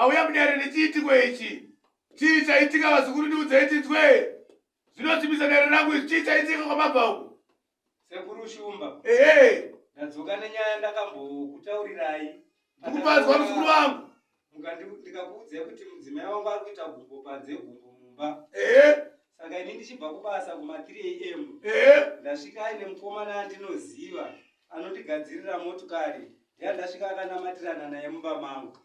Mauya mudare nechiitiko ichi. Chii chaitika vazukuru ndiudzei tinzwe. Zvinosimbisa dare rangu izvi chii chaitika kwamabva uku? Sekuru Shumba. Ehe. Ndadzoka nenyaya ndakambokutaurirai. Ndikupanzwa muzukuru wangu. Ndikakuudzai kuti mudzimai wangu ari kuita gumbo panze gumbo mumba. Ehe. Saka ini ndichibva kubasa kuma 3 am. Ehe. Ndasvika aine mukomana andinoziva anondigadzirira motikari. Ndiye andasvika akanamatirana naye mumba mangu.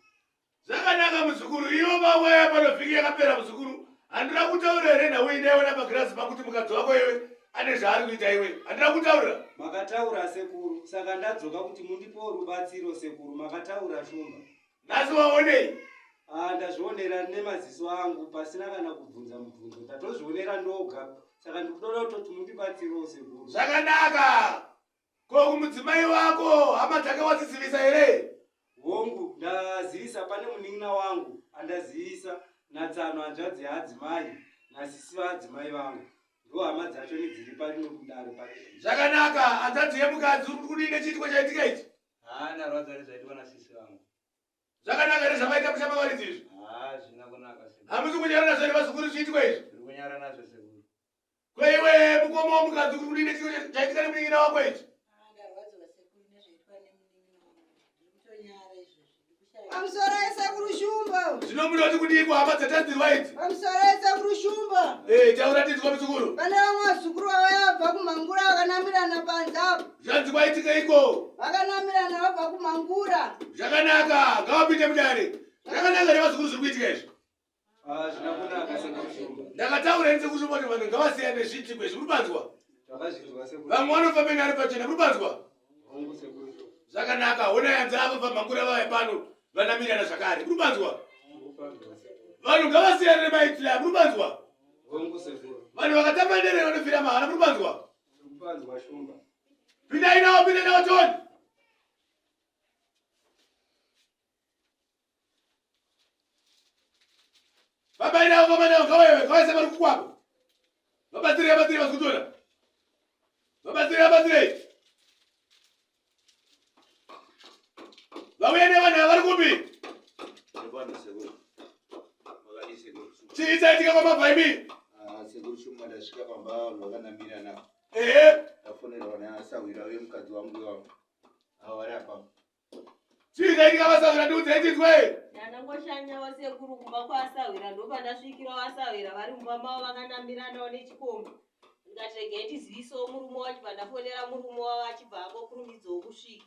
Zvakanaka muzukuru, iwo mawaya pano vhiki yakapera muzukuru. Handina kutaura here nhau iyi ndaiona pagirazi pakuti mukadzi wako iwe ane zvaari kuita iwe. Handina kutaura. Makataura sekuru, saka ndadzoka kuti mundipewo rubatsiro sekuru, makataura Shumba. Nhasi waonei? Ah, ndazvionera nemaziso angu pasina kana kubvunza mubvunzo, ndatozvionera ndoga, saka ndikutoda kutoti mundibatsirewo sekuru. Zvakanaka. Ko kumudzimai wako hama dzake wadzizivisa here? Hongu, ndazivisa pane munin'ina wangu andazivisa natsano hanzvadzi yaadzimai nasisi vaadzimai vangu ndo hama dzacho nedziri parino kudaro pari. Zvakanaka, hanzvadzi yemukadzi uri kudii nechiitiko chaitika ichi? Haa ndarwadza nezvaitwa nasisi vangu. Zvakanaka here zvamaita musha mavaridzi izvi? Haa zvina kunaka sekuru. Hamusi kunyara nazvo here vazukuru zviitiko izvi? Tiri kunyara nazvo sekuru. Ko iwe mukoma womukadzi uri kudii nechiitiko chaitika nemunin'ina wako ichi? Pamusoro esekuru Shumba. Zvino munoti kudii kuhama dzatadzirwa idzi? Pamusoro esekuru Shumba. Eh, taura tinzwa muzukuru. Pane vamwe vazukuru vavaya vabva kumangura vakanamirana panze apo. Zvanzi kwaitikeiko? Vakanamirana vabva kumangura. Zvakanaka, ngavapinde mudare. Zvakanaka nevazukuru zviri kuitika izvi. Ah, zvina kunaka sekuru Shumba. Ndakataura ini sekuru Shumba kuti vanhu ngavasiyane zviitiko izvi. Muri panzwa? Takazvinzwa sekuru. Vamwe vanofamba nare pachena. Muri panzwa? Hongu sekuru Shumba. Zvakanaka, hona yanzi avo pamangura vaya pano vanamirana zvakare. Muri panzwa? Vanhu ngavasiyane nemaitiro aya. Muri panzwa? Hongu sekuru. Vanhu vakatamba ndere vanofira mahara. Muri panzwa? Panzwa Shumba. Pindai nawo, pindai nawo Tony. Baba nawo, baba nawo, ngavaye, ngavaise vari kukwako. Vabatsirei, vabatsirei vazikutora. Vabatsirei, vabatsirei. Vauya nevanhu ava vari kupi? Chii chaitika kwamabva imi? Ah, sekuru Shumba ndasvika pamba vanhu vakanamira navo. Ehe. Ndafonerwa nasahwira uye mukadzi wangu iwawo. Avo vari apapo. Chii chaitika vasahwira ndiudzei tinzwe. Ndanangoshanyawo sekuru kumba kwasahwira ndopandasvikirawo asahwira vari mumba mavo vakanamiranawo nechikomba. Ndikati regai ndizivisewo murume wacho pandafonera murume wavo achibva angokurumidzawo kusvika.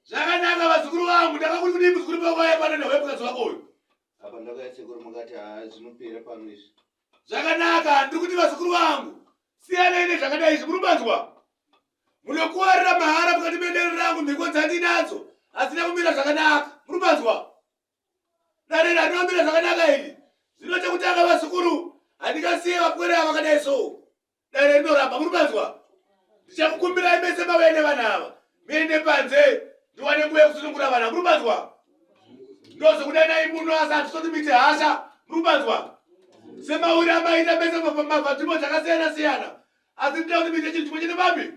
Zvakanaka vazukuru vangu ndakakuri kudii muzukuru pakauya pano newe mukadzi wako uyu. Apa ndakauya sekuru mukati haa zvinopera pano izvi. Zvakanaka ndiri kuti vazukuru vangu siyanai nezvakadai izvi muri kubanzwa. Munokuwarira mahara mukati medare rangu mhiko dzandinadzo hadzina kumira zvakanaka muri kubanzwa. Dare rarinomira zvakanaka iri zvino chekutanga vazukuru handingasiye vapwere ava vakadai so. Dare rinoramba muri kubanzwa. Ndichakukumbirai mese mauya nevana ava muende panze ndiwane nguva yekusunungura vana muri kubanzwa. Ndozokudanai muno asi hatisoti muite hasha muri kubanzwa. Semauri amaita mese mabva nzvimbo dzakasiyana siyana asi ndinoda kuti muite chinhu chimwe chete babi.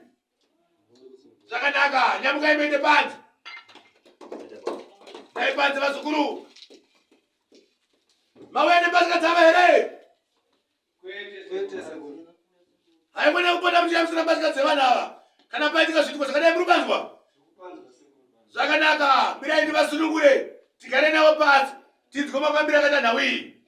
Zvakanaka nyamukai muende panze. Dai panze vazukuru. Mauya nembatya dzava here? Haimona kupota muchiyambisira mbatya dzevana ava kana paitika zviitiko zvakadai muri kubanzwa zvakanaka mirai ndivasunungure tigare navo pasi tinzwe mafambiro akaita nhau iyi.